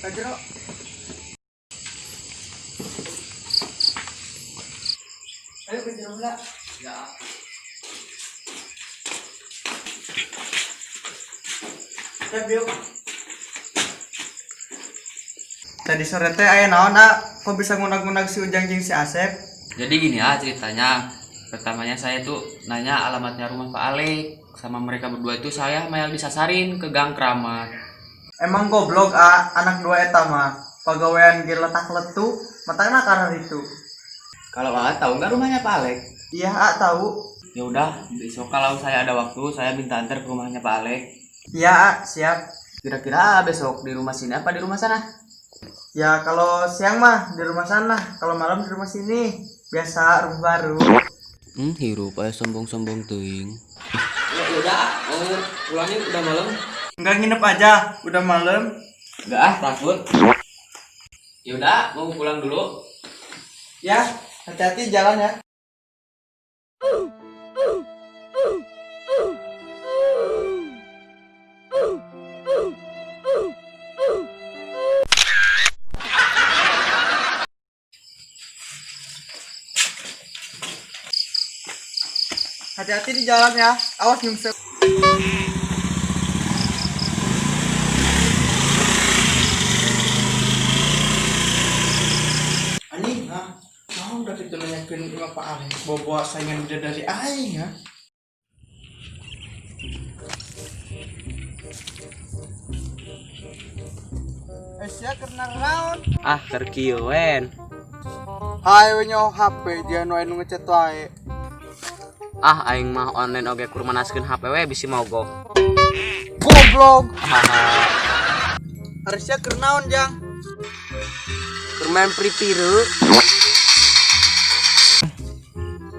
Ka jero. Ayo ke jero heula. Ya. Siap yuk. Tadi sore teh aya naon, ah? Kok bisa ngunag-ngunag si Ujang jeung si Asep? Jadi gini ah ceritanya. Pertamanya saya tuh nanya alamatnya rumah Pak Alek. Sama mereka berdua itu saya sama yang disasarin ke Gang Kramat. Emang goblok ah, anak dua eta mah. Pagawean ge letak letu, matana karena itu. Kalau ah tahu nggak rumahnya Pak Alek? Iya, ah tahu. Ya udah, besok kalau saya ada waktu saya minta antar ke rumahnya Pak Alek. Iya, ah, siap. Kira-kira besok di rumah sini apa di rumah sana? Ya kalau siang mah di rumah sana, kalau malam di rumah sini. Biasa rumah baru. Hirup aja sombong-sombong teuing. Ya udah, mau pulangnya udah malam. Enggak nginep aja, udah malam. Enggak ah, takut. Ya udah, mau pulang dulu. Ya, hati-hati jalan ya. Hati-hati di jalan ya. Awas nyungsep. Anjing, ah. Naon udah kita nanyakeun imah Pak Alek. Bawa-bawa saingan bidadari aing ya. Eh, sia keur naon? Ah, keur kieu wen. Hae we nyo HP dia nu aya nu ngechat wae. Ah, aing mah online oge kur manaskeun HP we bisi mogok. Goblok. Haha. Harusnya keur naon, Jang? Keur main Free Fire.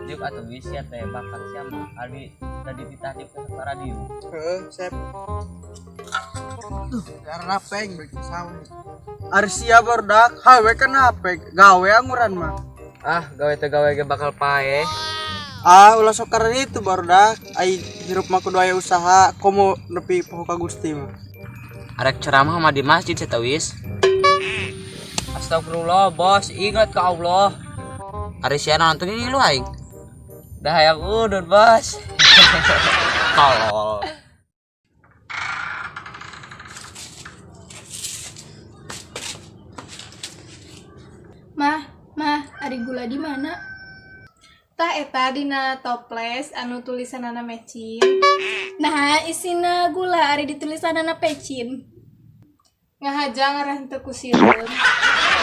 Diuk atuh wis sia teh bakal sia mah ari tadi titah diuk ke radio. Heeh, sep. Duh, karena peng bagi sawah. Arsia barudak, hawe kan HP, gawe anguran mah. Ah, gawe teh gawe ge bakal paeh. Ah, ulah sok karena itu barudak, ai hirup mah kudu aya usaha, komo nepi poho ka Gusti mah. Arek ceramah mah di masjid sia teh wis. Astagfirullah, bos, ingat ke Allah. Ari sia nonton ini lu aing. Dah hayang udut, bos. Tolol. Mah, mah, ari gula di mana? Tah eta dina toples anu tulisanana mecin. Nah, isina gula ari ditulisanana pecin. Ngahaja ngarah teu ku sireun.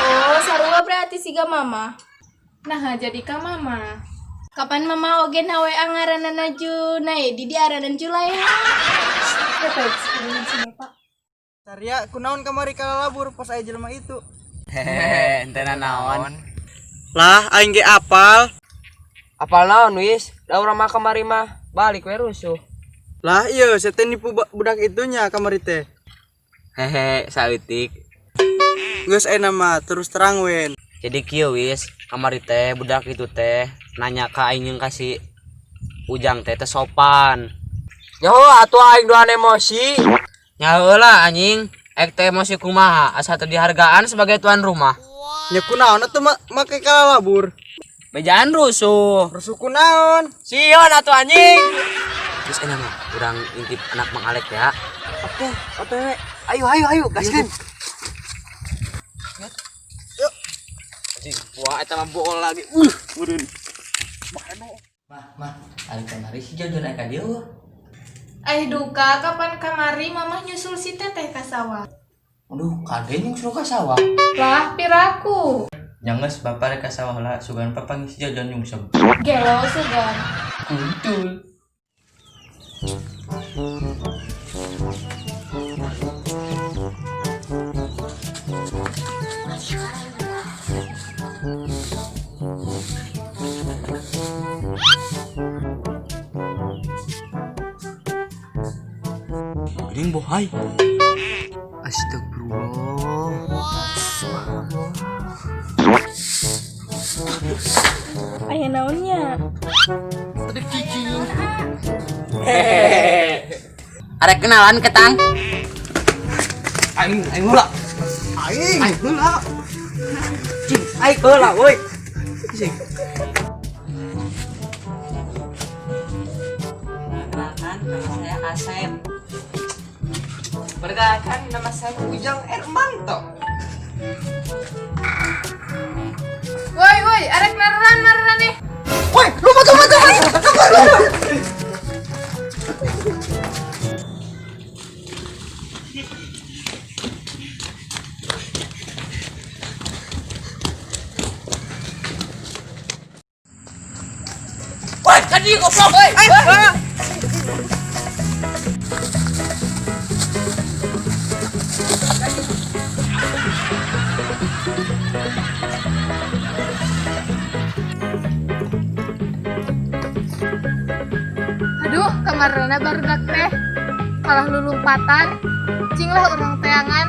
Oh, sarua berarti siga mama. Nah, jadi ka mama. Kapan mama oge na WA ngaranana Junaedi di aranan Juleha? Eta geus si bapak. Saria kunaon kamari kalalabur pas aya jelema itu. Hehehe, ente naon? Lah, aing ge apal. Apal naon wis? Da urang mah kamari mah balik we rusuh. Lah iya, saya teh nipu budak itunya kamari teh. Hehe, saeutik. Geus aya mah terus terang wen. Jadi kieu wis, kamari teh budak itu teh nanya ka aing jeung ka si Ujang teh teh sopan. Nyaho atuh aing doan emosi. Nyaho lah anjing, ek teh emosi kumaha asa teu dihargaan sebagai tuan rumah. Nya kunaon atuh make kalalabur? Bejaan rusuh. Rusuh kunaon? Sion atuh anjing. Terus enak mah urang intip anak Mang Alek ya. Oke, OTW. Ayo ayo ayo gaskeun. Yuk. Anjing, wah eta mah bool lagi. Meureun. Mah, mah, ari kamari si Jojon aya ka dieu. Eh duka kapan kamari mamah nyusul si teteh ka sawah. Aduh, kade nyusul ka sawah. Lah piraku. Nya geus bapak rek ka sawah lah, sugan papanggih si Jojon nyungsep. Gelo sugan. Kuntul. Geuning bohai. Astagfirullah. Aya naonnya? Hehehe. Arek kenalan ketang. Aing aing mula. Aing. Aing heula. Cing, aing heula woi. Cing. Perkenalkan, nama saya Asep. Perkenalkan, nama saya Ujang Ermanto. Woi woi, arek naran naran nih. Woi, lupa lupa lupa. Woi, tadi goblok woi. Aduh, kamarana barudak teh. Kalah lulumpatan. Cing lah urang teangan.